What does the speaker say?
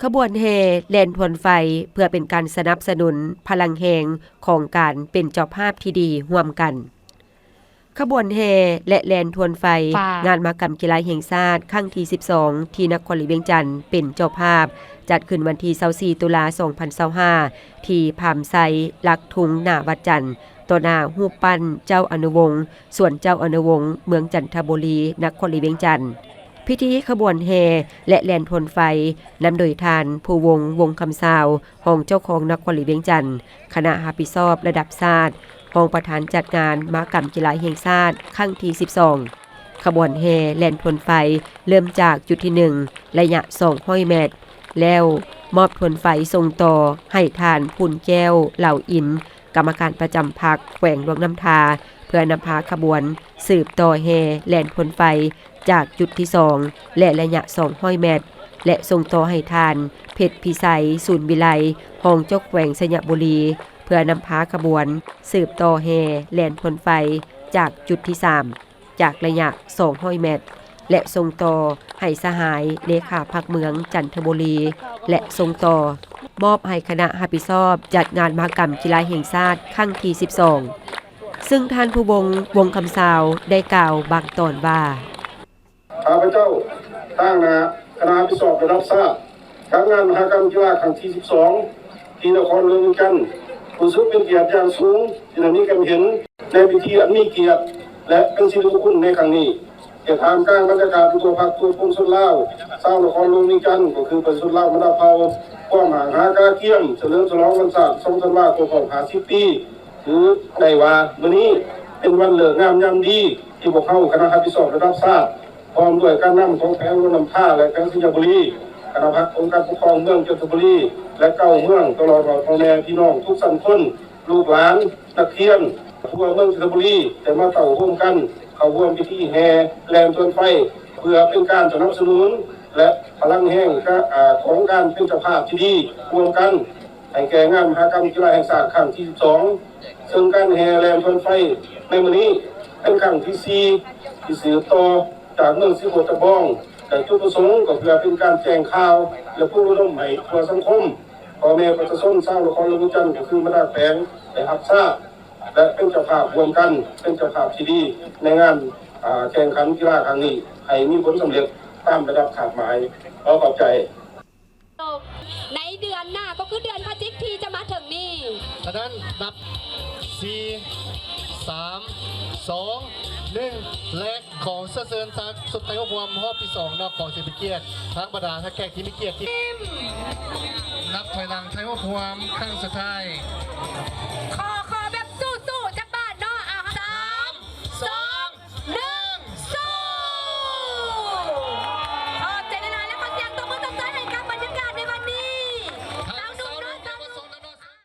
ຂະບວນແຫ່ແລ່ນທວນໄຟ ເພື່ອເປັນການສະໜັບສະໜູນພະລັງແຮງຂອງການເປັນເຈົ້າພາບທີ່ດີຮ່ວມກັນ. ຂະບວນແຫ່ ແລະ ແລ່ນທວນໄຟ ງານມະຫະກຳກິລາແຫ່ງຊາດຄັ້ງທີສິບສອງ ທີ່ນະຄອນຫຼວງວຽງຈັນເປັນເຈົ້າພາບ, ຈັດຂຶ້ນວັນທີຊາວສີ່ ຕຸລາ ສອງພັນຊາວຫ້າ ທີ່ພາມໄຊ ຫຼັກທຸງ ໜ້າວັດຈັນ ຕໍ່ໜ້າຮູບປັ້ນເຈົ້າອະນຸວົງ ສວນເຈົ້າອະນຸວົງ ເມືອງຈັນທະບູລີ ນະຄອນຫຼວງວຽງຈັນ. ພິທີຂະບວນແຫ່ ແລະ ແລ່ນທວນໄຟ ນຳໂດຍທ່ານ ພູວົງ ວົງຄຳຊາວ ຮອງເຈົ້າຄອງນະຄອນຫຼວງວຽງຈັນ, ຄະນະຮັບຜິດຊອບລະດັບຊາດ, ຮອງປະທານຈັດງານມະຫະກຳກິລາແຫ່ງຊາດຄັ້ງທີສິບສອງ. ຂະບວນແຫ່ແລ່ນທວນໄຟ ເລີ່ມຈາກຈຸດທີໜຶ່ງ ໄລຍະສອງຮ້ອຍແມັດ ແລ້ວມອບທວນໄຟສົ່ງຕໍ່ໃຫ້ທ່ານ ພູນແກ້ວ ເຫຼົ່າອິນ ກຳມະການປະຈຳພັກແຂວງຫຼວງນ້ຳທາ ເພື່ອນຳພາຂະບວນສືບຕໍ່ແຫ່ແລ່ນທວນໄຟ ຈາກຈຸດທີສອງ ແລະ ໄລຍະສອງຮ້ອຍແມັດ ແລະ ສົ່ງຕໍ່ໃຫ້ທ່ານ ເພັດພິໄຊ ສູນວິໄລ ຮອງເຈົ້າແຂວງໄຊຍະບູລີ ເພື່ອນຳພາຂະບວນສືບຕໍ່ແຫ່ແລ່ນທວນໄຟ ຈາກຈຸດທີສາມ ຈາກໄລຍະສອງຮ້ອຍແມັດ ແລະ ສົ່ງຕໍ່ໃຫ້ສະຫາຍເລຂາພັກເມືອງຈັນທະບູລີ ແລະ ສົ່ງຕໍ່ມອບໃຫ້ຄະນະຮັບຜິດຊອບຈັດງານມະຫະກຳກິລາແຫ່ງຊາດຄັ້ງທີສິບສອງ ເຊິ່ງທ່ານ ພູວົງ ວົງຄຳຊາວ ໄດ້ກ່າວບາງຕອນວ່າ ຂ້າພະເຈົ້າ ຕາງໜ້າຄະນະຮັບຜິດຊອບລະດັບຊາດ ຈັດງານມະຫະກຳກິລາຄັ້ງທີສິບສອງ ທີ່ນະຄອນຫຼວງວຽງຈັນ ຮູ້ສຶກເປັນກຽດຢ່າງສູງທີ່ໄດ້ມີສ່ວນເຫັນໃນພິທີອັນມີກຽດ ແລະ ເປັນສິລິມຸງຄຸນໃນຄັ້ງນີ້ ເຮັດທ່າມກາງບັນຍາກາດທົ່ວພັກທົ່ວປວງຊົນລາວ ຊາວນະຄອນຫຼວງວຽງຈັນ ກໍຄືປະຊາຊົນລາວບັນດາເຜົ່າ ຄວາມຫາກຫາກາກຽມ ສະເຫຼີມສະຫຼອງວັນຊາດ ສອງທັນວາ ຄົບຮອບຫ້າສິບປີ ຖືໄດ້ວ່າມື້ນີ້ເປັນວັນເລີກງາມຍາມດີ ທີ່ພວກເຮົາຄະນະຮັບຜິດຊອບລະດັບຊາດ ພ້ອມດ້ວຍການນຳຂອງແຂວງຫຼວງນ້ຳທາ ແລະ ແຂວງໄຊຍະບູລີ, ຄະນະພັກອົງການປົກຄອງເມືອງຈັນທະບູລີ ແລະ ເກົ້າເມືອງ ຕະຫຼອດຮອດພໍ່ແມ່ພີ່ນ້ອງທຸກຊັ້ນຄົນ, ລູກຫຼານ, ນັກຮຽນ ທົ່ວເມືອງຈັນທະບູລີ ໄດ້ມາເຕົ້າໂຮມກັນເຂົ້າຮ່ວມພິທີແຫ່ແລ່ນທວນໄຟ ເພື່ອເປັນການສະໜັບສະໜູນ ແລະ ພະລັງແຮງ ຂອງການເປັນເຈົ້າພາບທີ່ດີຮ່ວມກັນ ໃຫ້ແກ່ງານມະຫະກຳກິລາແຫ່ງຊາດຄັ້ງທີສິບສອງ ເຊິ່ງການແຫ່ແລ່ນທວນໄຟໃນມື້ນີ້ເປັນຄັ້ງທີສີ່ ທີ່ສືບຕໍ່ຈາກເມືອງສີໂຄດຕະບອງ ແລະ ຈຸດປະສົງກໍເພື່ອເປັນການແຈ້ງຂ່າວ ແລະ ປຸກລະດົມໃຫ້ທົ່ວສັງຄົມ ພໍ່ແມ່ປະຊາຊົນຊາວນະຄອນຫຼວງວຽງຈັນ ກໍຄືບັນດາແຂວງ ໄດ້ຮັບຊາບ ແລະ ເປັນເຈົ້າພາບຮ່ວມກັນ ເປັນເຈົ້າພາບທີ່ດີໃນງານ ອ່າ ແຂ່ງຂັນກິລາຄັ້ງນີ້ ໃຫ້ມີຜົນສຳເລັດຕາມລະດັບຄາດໝາຍ. ຂໍຂອບໃຈ. ໃນເດືອນໜ້າກໍຄືເດືອນພະຈິກທີ່ຈະມາເຖິງນີ້. ສະນັ້ນ ນັບ ສີ່ ສາມ ສອງ ໜຶ່ງ ແລະ ຂໍເຊື້ອເຊີນທາງຊຸດໄທຮົບຮວມຮອບທີສອງເນາະ ຂໍເຊີນເປັນກຽດທາງບັນດາທ່ານແຂກທີ່ມີກຽດທີ່ ນັບຖອຍຫຼັງໄທຮົບຮວມຄັ້ງສຸດທ້າຍ. ຂໍ